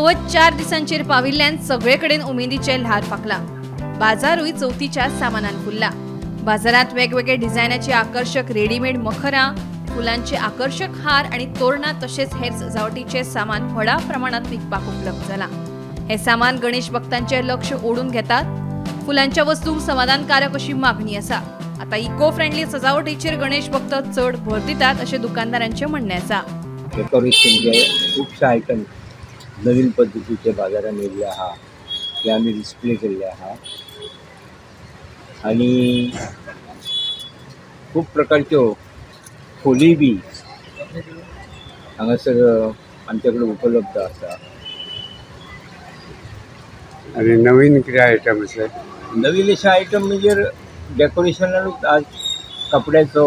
चवथ 4 दिसांचेर पाविल्ल्यान सगळे कडेन उमेदीचें ल्हार फांकलां. बाजारूय चवथीच्या सामानान फुल्ला. बाजारांत वेगवेगळे डिझायनाची आकर्शक रेडीमेड मखरां, फुलांचे आकर्शक हार आनी तोरणां तशेंच हेर सजावटीचें सामान व्हडा प्रमाणांत विकपाक उपलब्ध जालां. हें सामान गणेश भक्तांचें लक्ष ओडून घेतात. फुलांच्या वस्तूंक समाधानकारक अशी मागणी आसा. आतां इको फ्रेंडली सजावटीचेर गणेश भक्त चड भर दितात अशें दुकानदारांचें म्हणणें आसा. डेकोरेशनचे खुबशे आयटम नवीन पद्दतीचे बाजारान येयल्ले आहा, ते आमी डिस्प्ले केल्ले आहा आनी खूब प्रकारच्यो खोली बी हांगासर आमचे कडेन उपलब्ध आसा. आनी नवीन कितें आयटम आसा? नवीन अशे आयटम म्हणजे डेकोरेशनानूच आज कपड्याचो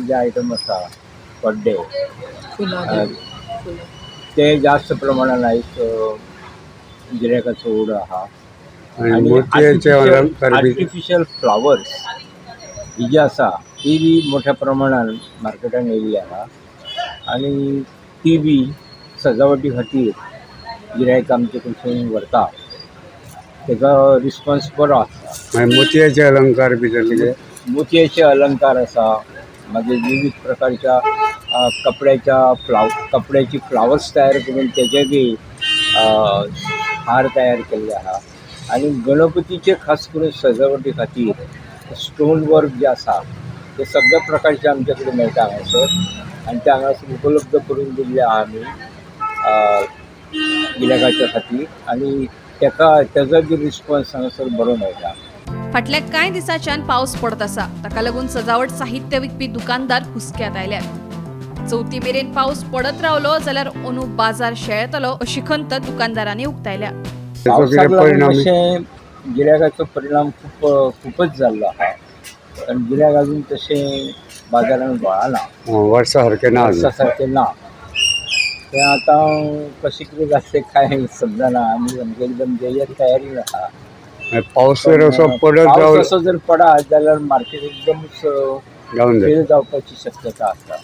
जे आयटम आसा, पड्डे ते जास्त प्रमाणान आयज गिरायकाचो ओड आहा. आनी आर्टिफिशियल फ्लावर्स ही जी आसा ती बी मोठ्या प्रमाणान मार्केटान येयल्ली आहा आनी ती बी सजावटी खातीर गिरायक आमचे कडसून व्हरता. तेका रिस्पॉन्स बरो आसता. मोतयाचे अलंकार बी जाले, मोतयाचे अलंकार आसा, मागीर विविध प्रकारच्या कपड्याच्या कपड्याची फ्लावर्स तयार करून तेजे बी हार तयार केल्ले आहा. आनी गणपतीचे खास करून सजावटी खातीर स्टोन वर्क जे आसा ते सगळ्या प्रकारचे आमचे कडेन मेळटा हांगासर आनी ते हांगासर उपलब्ध करून दिल्ले आहा आमी गिरायकाच्या खातीर आनी तेका तेजो बी रिस्पॉन्स हांगासर बरो मेळटा. फाटल्या कांय दिसांच्यान पावस पडत आसा. ताका लागून सजावट साहित्य विकपी दुकानदार हुस्क्यांत आयल्यात. चवथी मेरेन पावस पडत रावलो जाल्यार अंदू बाजार शेळेतलो अशी खंत दुकानदारांनी उक्तायल्या. पावसाक लागून अशें गिरायकाचो परिणाम खूपच जाल्लो आहा, कारण गिरायक अजून तशें बाजारान वळना, वर्सा सारकें ना, वर्सा सारकें ना. तें आतां कशें कितें जातलें कांय समजना. आमी सामकें एकदम जय्यत तयारी आहा. पावस जर असो पडत पावस असो जर पडत जाल्यार मार्केट एकदमच फेल जावपाची शक्यता आसा.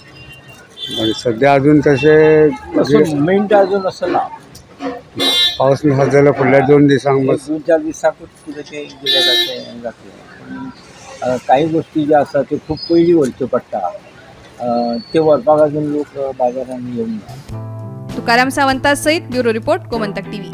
सद्या अजून तशें तसो मुवमेंट अजून असो ना. पावस ना जाल्यार फुडल्या 2 दिसांक, 2-4 दिसांकूच कितें तें गिरायकाचें हें जातलें. कांय गोश्टी ज्यो आसा त्यो खूब पयलीं व्हरच्यो पडटा, त्यो व्हरपाक अजून लोक बाजारान येवंक ना. तुकाराम सावंता सयत ब्युरो रिपोर्ट, गोमंतक टीव्ही.